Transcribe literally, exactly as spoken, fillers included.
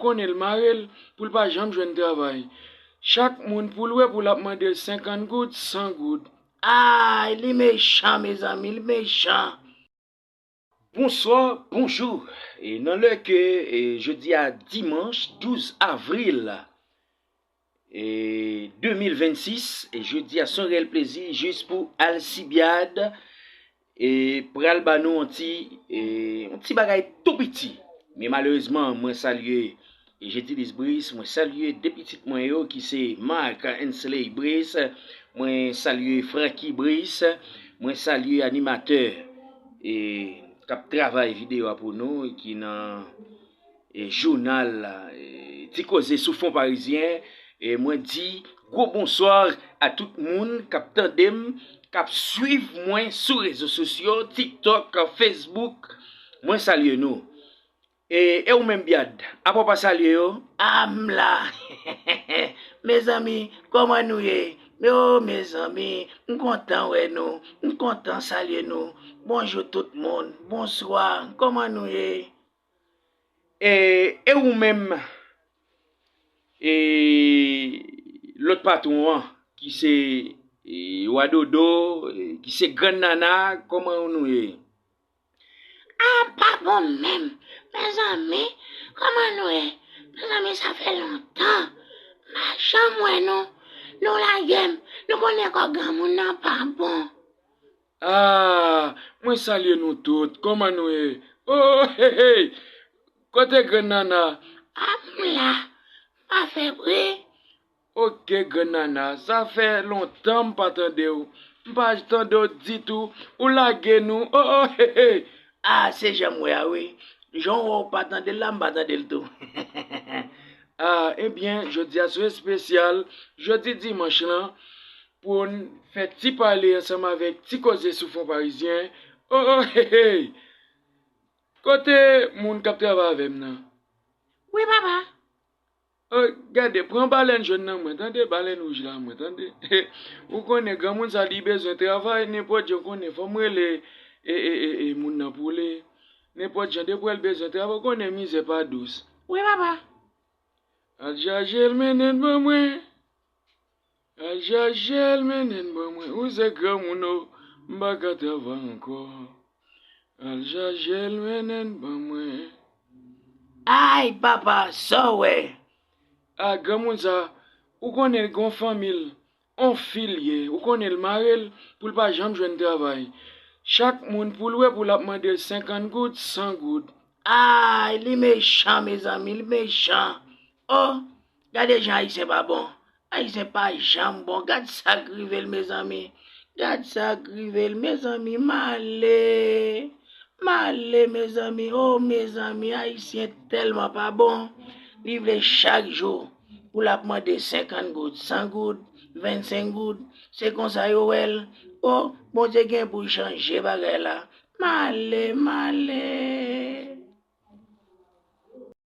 konnen l mare l pou l pa janm jwenn travay. Chak moun pou l wè pou l ap mande l senkant goud, san goud. Ay, li mechan, mezanmi, li mechan. Bonswa, bonjou. E nan lè ke, e, jodi a dimanch douz avril, e, de mil vennsis, e jodi a se yon reyèl plezi jis pou Alcibiade, e pral ba nou yon ti, e, yon ti bagay tou piti. Men malerezman, mwen salye, e, Jedilis Brice, mwen salye de pitit mwen yo ki se Mark Hensley Brice, mwen salye Francky Brice, mwen salye animatè, e, k ap travay videyo a pou nou, ki nan, e, jounal, e, Ti Koze sou Fon Parizyen. E mwen di gwo bonswa a tout moun k ap tande m, k ap swiv mwen sou rezo sosyo, TikTok, Facebook. Mwen salye nou. E, e ou menm, Biad, apa w pa salye yo? A, m la. Mezanmi, kòman nou ye? O, mezanmi, m kontan wè nou. M kontan salye nou. Bonjou tout moun. Bonswa. Kòman nou ye? E, e ou menm, e, lòt patwon an, ki se, e, Wa Dodo, e, ki se Grann Nana, kòman nou ye? A, pa bon menm. Mezanmi, kòman nou ye? Mezanmi, sa fè lontan. M pa janm wè nou. Nou lage m. Nou konnen kò granmoun nan pa bon. A, mwen salye nou tout. Kòman nou ye? O, hey, hey! Kote Grann Nana? A, m la. M pa fè bri. Oke, Grann Nana, sa fè lontan m pa tande w. M pa tande w ditou. Ou lage nou. O, o, hey, hey! A, se jan m wè a, wi. Jan w wè w pa tande l la, m pa tande l tou. A, ebyen, jodi a se espesyal. Jodi dimanch lan, pou n fè ti pale ansanm avèk Ti Koze sou Fon Parizyen. O, o, hey, hey! Kote moun k ap travay avè m nan? Wi, papa. O, gade, pran balèn jòn nan mwen, tande, balèn wouj la mwen, tande. Ou konnen, granmoun sa, li bezwen travay, nenpòt jan, ou konnen, fò m rele, e, e, e, e, moun nan pou li. Nenpòt jan, depi w wè l bezwen travay, ou konnen mizè pa dous. Wi, papa. Al chache l, mennen l ban mwen. Al chache l, mennen l ban mwen. Ou se granmoun, o, m pa ka travay ankò. Al chache l, mennen l ban mwen. Ay, papa, sa w wè? A, granmoun sa, ou konnen l gon fanmi l, on fi l ye, ou konnen l mare l pou l pa janm jwenn travay. Chak moun pou l wè pou l ap mande l senkant goud, san goud. Ay, li mechan, mezanmi, li mechan. O, gade jan Ayisyen pa bon. Ayisyen pa janm bon. Gad sa k rive l, mezanmi. Gad sa k rive l, mezanmi. M ale. M ale, mezanmi. O, mezanmi, Ayisyen tèlman pa bon. Li vle chak jou pou l ap mande senkant goud, san goud, vennsenk goud. Se konsa yo wè l. O, Bondye gen pou chanje bagay la. M ale, m ale.